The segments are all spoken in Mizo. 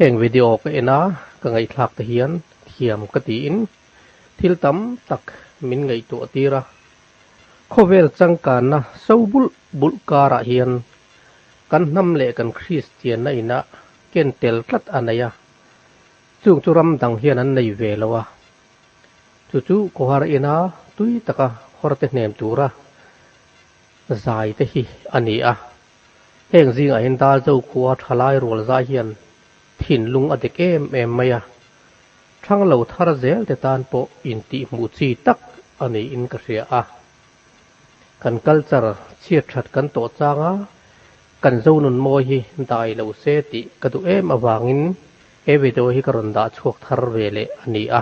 Heng video ka en a, ka ngaihthlak te hian thiam ka tiin thil tam tak min ngaihtuah tir a. Khawvel changkanna so bulh bulh karah hian kan hnam leh kan Kristianna inah ken tel tlat a nei a, chung chu ram dang hian an nei ve lo a. Chu chu khawhar ina tui taka khawrte hnem tura zai te hi a ni a. Heng zingah hian Darzo khua thalai rual zai hian thinlung a dek em em mai a, thang lo thar zel te tan pawh intihhmuh chi tak a niin ka hria a. Kan culture chhiat that kan tawh chang a, kan Zonun mawi hi dai lo se tih ka duh em avangin he video hi ka rawn dah chhuak thar ve leh a ni a.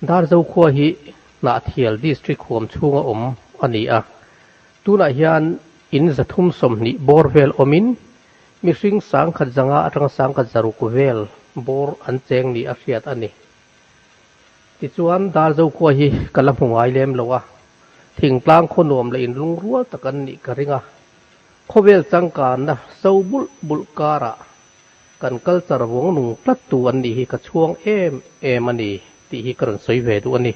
Darzo khua hi Hnahthial District huam chhunga awm a ni a. Tunah hian in 320 bawr vel awmin mihring 1500 atanga 1600 vel bawr an cheng ni a hriat a ni. Tichuan Darzo khua hi ka la hmu ngai lem lo a, thingtlang khaw nuam leh inlungrual tak an nih ka ring a. Khawvel changkanna so bulh bulh karah kan culture vawng nung tlattu an nih hi ka chhuang em em a ni tih hi ka rawn sawi ve duh a ni.